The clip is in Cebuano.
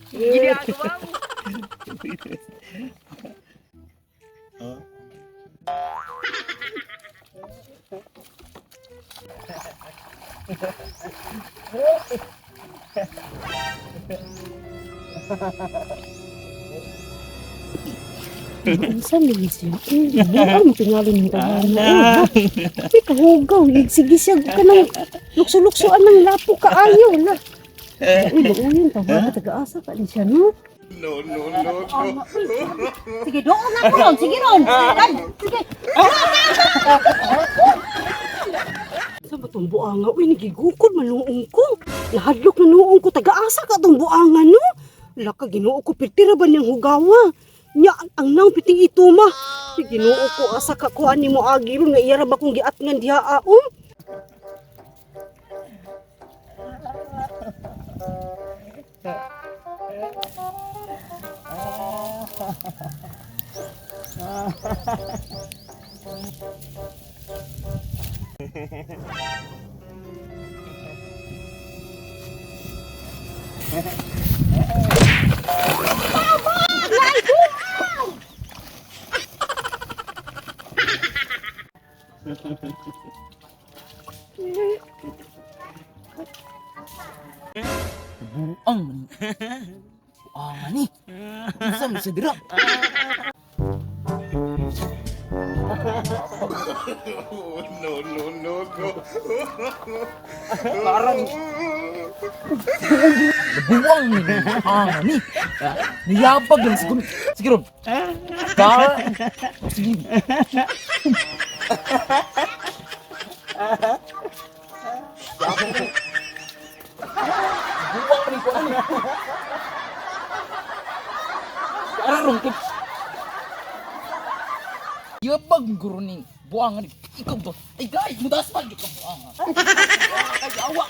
Ginagawa mo. Unsa man siya? Ay, buang tingali ng tanan. Ay, kahugaw. Sige siya ka nang lukso-luksoan ng lapo kaayo na. Uy, luuyin ta ba taga-asa ka ni siya, no? No, no, no, no. Sige, doon na ko ron. Sige ron. Kan, sige. Sa batong buanga, uy, nagigukod manuong ko. Nahadlok na noong ko, taga-asa ka tong buanga, no? Laka, Ginoo ko, pirtira ba niyang hugawa? Nya, ang naong piting ituma. Ay, Ginoo ko, asa ka ko, ani mo agi ron, nga iyara ba kong giatngan diha, aom? Buang man. Buang ni. Unsa man sa dira? No, no, no, no. Parang buang ni. Ah ni. Niyabag lang siguro. Sige ron. Ka. Sige. Buang ni ko ano. Ara ron ko. Yabag guro ni buang ni. Ikaw ba? Ay guys, mudas pa gyud ka buang. Ay awa.